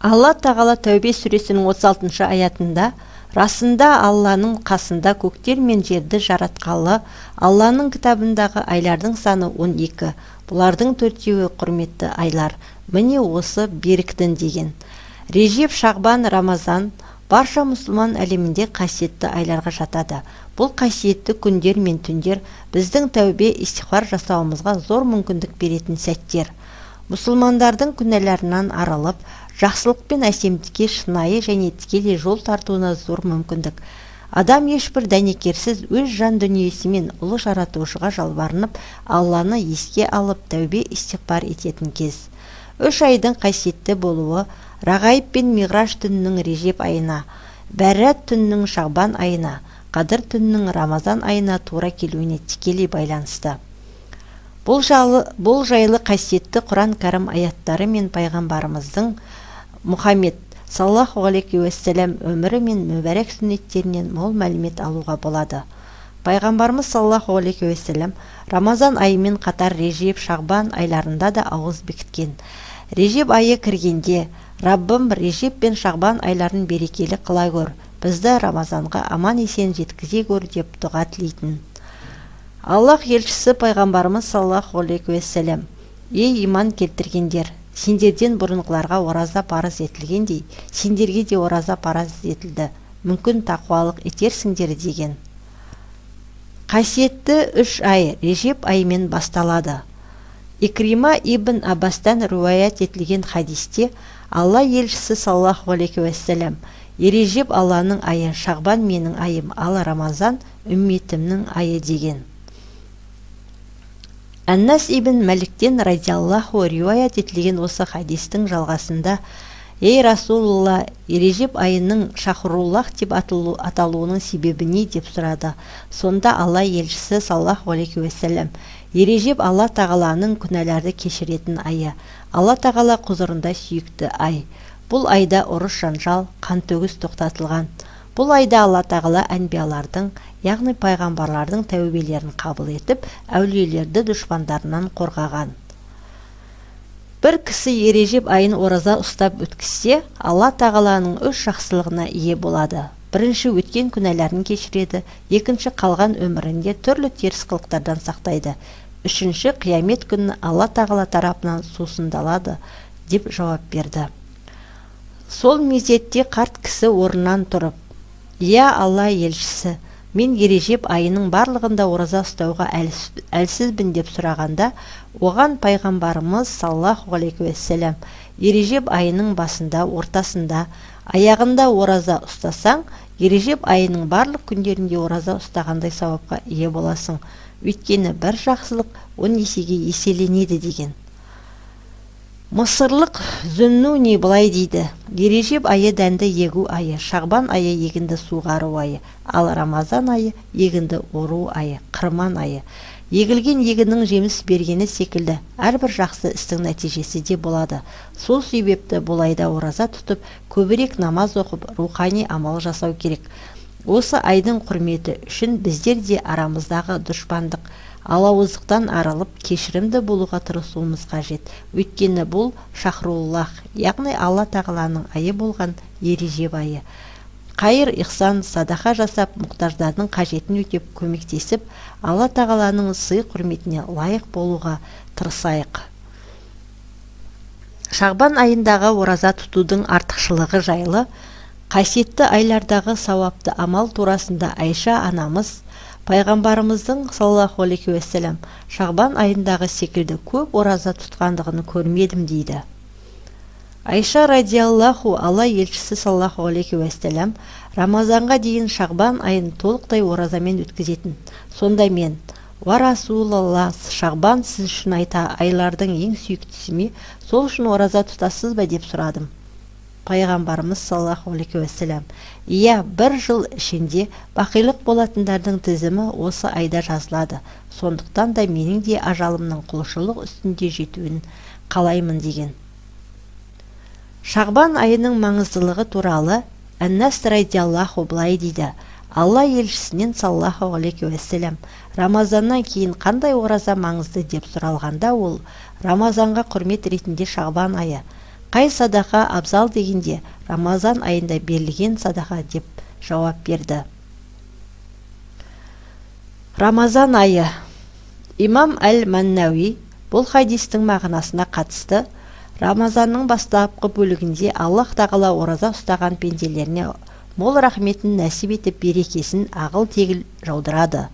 Алла Тағала Тәубе сүресінің 36 аятында: «Расында, Алланың қасында көктер мен жерді жаратқалы Алланың кітабындағы айлардың саны 12. Бұлардың төртеуі құрметті айлар. Міне, осы берік дін», – деген. Режеп, Шағбан, Рамазан барша мұсылман әлемінде қасиетті айларға жатады. Бұл қасиетті күндер мен түндер біздің тәубе, истиғфар жасауымызға зор мүмкіндік беретін сәттер. Мұсылмандардың күнәларынан арылып, жақсылық пен әсемдікке шынайы және тікелей жол тартуына зор мүмкіндік. Адам ешбір дәнекерсіз өз жан дүниесімен ұлы Жаратушыға жалбарынып, Алланы еске алып, тәубе, истиғфар ететін кез. Үш айдың қасиетті болуы Рағайып пен Миғраж түнінің Режеп айына, Бәррат түнінің Шағбан айына, Қадір түнінің Рамазан айына тура келуіне тікелей байланысты. Бұл жайлы қасиетті Құран Кәрім аяттары мен пайғамбарымыздың Мұхаммед саллаллаху алейхи уассалам өмірі мен мүбәрәк сүннеттерінен мол мәлімет алуға болады. Пайғамбарымыз саллаллаху алейхи уассалам Рамазан айымен қатар Режеп, Шағбан айларында да ауыз бекіткен. Режеп айы кіргенде: «Раббым, Режеп пен Шағбан айларын берекелі қыла көр, бізді Рамазанға аман есен жеткізе көр», – деп дұға тілейтін. Аллах елшісі пайғамбарымыз саллаллаху алейхи уассалам: «Ей, иман келтіргендер! Сендерден бұрынғыларға ораза парыз етілгендей, сендерге де ораза парыз етілді. Мүмкін, тақуалық етерсіңдер», – деген. Қасиетті үш ай Режеп айымен басталады. Икрима ибн Аббастан риуаят етілген хадисте Алла елшісі саллаллаху алейхи уассалам: «Ережеп – Алланың айы, Шағбан – менің айым, ал Рамазан – үмметімнің айы», – деген. Әннас ибн Мәликтен радиаллаху риуаят етілген осы хадистің жалғасында: «Ей, Расулалла, Ережеп айының шахруллах деп аталуының себебі не?» – деп сұрады. Сонда Алла елшісі саллаллаху алейхи уассалам: «Ережеп – Алла Тағаланың күнәларды кешіретін айы, Алла Тағала құзырында сүйікті ай. Бұл айда ұрыс жанжал қантөгіс тоқтатылған. Бұл айда Алла Тағала әнбиялардың, яғни пайғамбарлардың тәубелерін қабыл етіп, әулиелерді дұшпандарынан қорғаған. Бір кісі Ережеп айын ораза ұстап өткізсе, Алла Тағаланың үш жақсылығына ие болады: бірінші, өткен күнәларын кешіреді; екінші, қалған өмірінде түрлі теріс қылықтардан сақтайды; үшінші, қиямет күні Алла Тағала тарапынан сусындалады», – деп жауап берді. Сол мезетте қарт кісі орнынан тұрып: «Иә, Алла елшісі, мен Ережеп айының барлығында ораза ұстауға әлсізбін», – деп сұрағанда, оған пайғамбарымыз саллаллаху алейхи уассалам: «Ережеп айының басында, ортасында, аяғында ораза ұстасаң, Ережеп айының барлық күндерінде ораза ұстағандай сауапқа ие боласың. Өйткені бір жақсылық 10 есеге еселенеді», – деген. Мысырлық Зүннуни былай дейді: «Ережеп айы – дәнді егу айы, Шағбан айы – егінді суғару айы, ал Рамазан айы – егінді ору айы, қырман айы. Егілген егіннің жеміс бергені секілді, әрбір жақсы істің нәтижесі де болады. Сол себепті бұл айда ораза тұтып, көбірек намаз оқып, рухани амал жасау керек. Осы айдың құрметі үшін біздер де арамыздағы дұшпандық, алауыздықтан арылып, кешірімді болуға тырысуымыз қажет. Өйткені бұл шахруллах, яғни Алла Тағаланың айы болған Ережеп айы. Қайыр ихсан, садақа жасап, мұқтаждардың қажетін өтеп, көмектесіп, Алла Тағаланың сый құрметіне лайық болуға тырысайық». Шағбан айындағы ораза тұтудың артықшылығы жайлы, қасиетті айлардағы сауапты амал турасында Айша анамыз: «Пайғамбарымыздың саллаллаху алейхи уассалам шағбан айындағы секілді көп ораза тұтқандығын көрмедім», – дейді. Айша радиаллаху: «Алла елшісі саллаллаху алейхи уассалам Рамазанға дейін шағбан айын толықтай оразамен өткізетін. Сонда мен: „Уа Расулалла, шағбан сіз үшін айта айлардың ең сүйіктісі ме? Сол үшін ораза тұтасыз ба?“ – деп сұрадым. Пайғамбарымыз саллаллаху алейхи уассалам: „Иә, бір жыл ішінде бақилық болатындардың тізімі осы айда жазылады. Сондықтан да менің де ажалымның құлшылық үстінде жетуін қалаймын», – деген. Шағбан айының маңыздылығы туралы Әннас радиаллаху былай дейді: «Алла елшісінен саллаллаху алейхи уассалам Рамазаннан кейін қандай ораза маңызды деп сұралғанда, ол: „Рамазанға құрмет ретінде шағбан айы. Қай садақа абзал дегенде, Рамазан айында берілген садақа деп жауап берді. Рамазан айы. Имам әл-Маннауи бұл хадистің мағынасына қатысты Рамазанның бастапқы бөлігінде Аллах тағала ораза ұстаған пенделеріне мол рахметін нәсіп етіп, берекесін ағыл-тегіл жаудырады.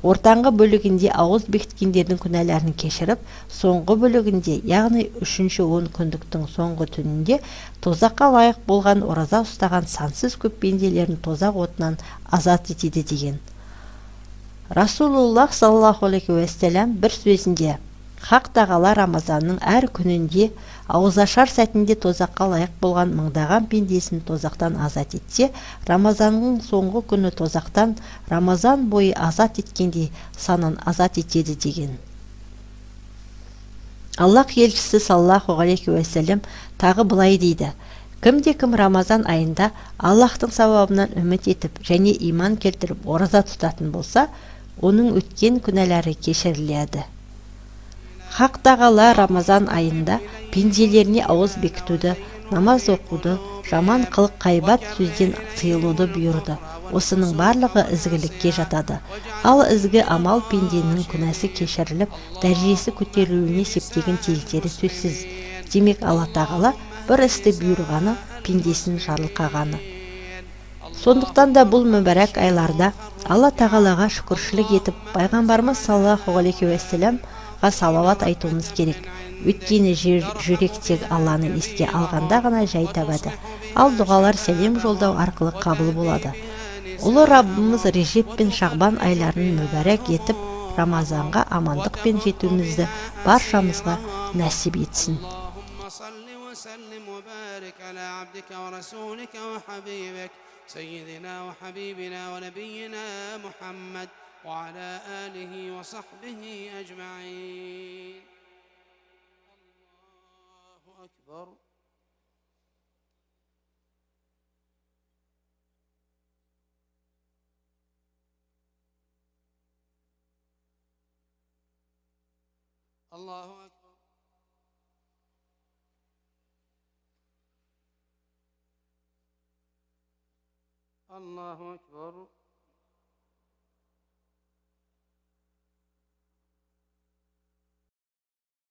Ортаңғы бөлігінде ауыз бекіткендердің күнәларын кешіріп, соңғы бөлігінде, яғни 3-ші 10 күндіктің соңғы түнінде тозаққа лайық болған ораза ұстаған сансыз көп пенделерін тозақ отынан азат етеді деген. Расулуллах саллаллаху алейхи уассалам бір сөзінде: Хақ тағала Рамазанның әр күнінде ауызашар сәтінде тозаққа лайық болған мыңдаған пендесін тозақтан азат етсе, Рамазанның соңғы күні тозақтан Рамазан бойы азат еткендей санын азат етеді деген. Аллах елшісі саллаллаху алейхи уассалам тағы былай дейді: Кімде-кім Рамазан айында Аллахтың сауабынан үміт етіп және иман келтіріп ораза тұтатын болса, оның өткен күнәлары кешіріледі. Хақ тағала Рамазан айында пенделеріне ауыз бекітуді, намаз оқуды, жаман қылық қайбат сөзден тыйылуды бұйырды. Осының барлығы ізгілікке жатады. Ал ізгі амал пенденің күнәсі кешіріліп, дәрежесі көтерілуіне септігін тигізері сөзсіз. Демек, Алла тағала бір істі бұйырғаны, пендесін жарылқағаны. Сондықтан да бұл мүбәрәк айларда Алла тағалаға шүкіршілік етіп, пайғамбарымыз саллаллаху алейхи уассаламға салауат айтуымыз керек. Өйткені жүрек тек Алланы еске алғанда ғана жай табады. Ал дұғалар сәлем жолдау арқылы қабыл болады. Ұлы Раббымыз Режеп пен Шағбан айларын мүбәрәк етіп, Рамазанға амандықпен жетуімізді баршамызға нәсіп етсін. سيدنا وحبيبنا ونبينا محمد وعلى آله وصحبه أجمعين. الله أكبر. الله أكبر. الله أكبر.